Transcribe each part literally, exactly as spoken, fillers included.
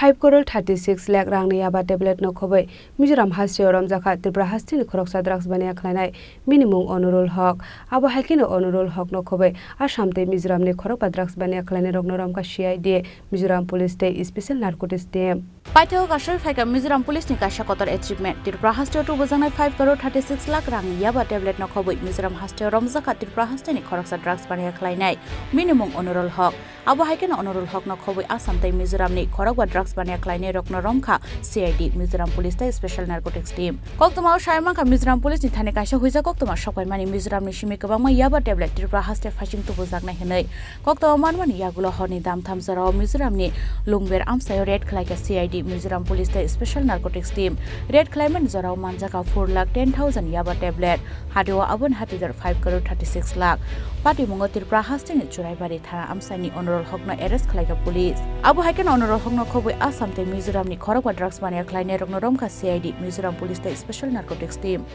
Five crore thirty six lakh rangni yaba tablet no khobwi Mizoram hasteo romjakha Tripura hasteni khoroksa drugs baniya khlainai, bini mung Onurul Hok. Abo hai kheno Onurul Hok no khobwi Assam tei Mizoramni khorokba drugs baniya khlainai rokno romkha C I D, Mizoram Police tei Special Narcotics Team. Paithakgo kasui phaikha Mizoram Police ni kaisa kotor achievement, Tripura hasteo tubujaknai five crore thirty six lakh rangni yaba tablet no khobwi Mizoram hasteo romjakha Tripura hasteni khoroksa drugs baniya khlainai, bini mung Onurul Hok. Abo hai kheno Onurul Hok no khobwi Assam tei Mizoram ni khorokba drugs baniya khlainai rokno romkha C I D, Mizoram Police tei Special Narcotics Team. Koktwmao sai mankha Mizoram Police ni thani kaisa huijak koktwma sokpaimani Mizoram ni simi kwbangma yaba tablet Tripura haste phaiching tubujaknai hinwi. Koktwma manmani yagulo horni damtham jorao Mizoram ni Lungber amsaio raid khlaikha C I D, Mizoram Police tei Special Narcotics Team. Raid khlaimani jorao manjakha four lakh ten thousand yaba tablet. Hadeo aboni hatidor five crore thirty six lakh. Patimungo Tripura hasteni Churaibari thana amsaini Onurul Hokno arrest khlaikha police. Abo hai kheno Onurul Hokno khobwi Assam tei Mizoramni khorokba drugs baniya khlainairokno romkha C I D, Mizoram Police tei Special Narcotics Team.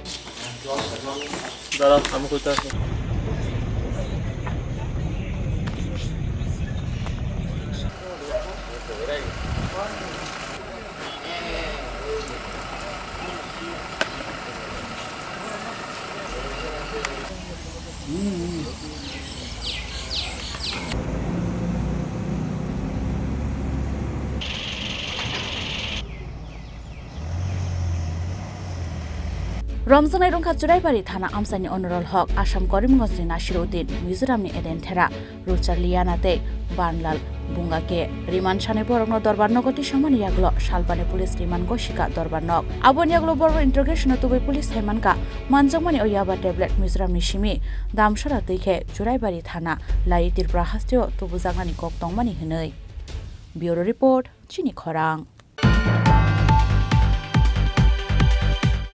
Romjaknai rungkha Churaibari thana amchaini Onurul Hok, Assam Karimganjni Nasiruddin, Mizoramni Eden Thera, Ruchar Liana tei Banlal Bungake. Remand sanai borokno dorbar nogo tisamani yagulo Salpani police remand gosika dorbar nog. Aboni yagulo borok interrogation-o tubui police hai mankha, manjakmani o yaba tablet Mizoramni simi Damsara twi khe Churaibari thana lai Tripura hasteo tubujaknani kok tongmani hinwi. Bureau Report, Chini Khorang.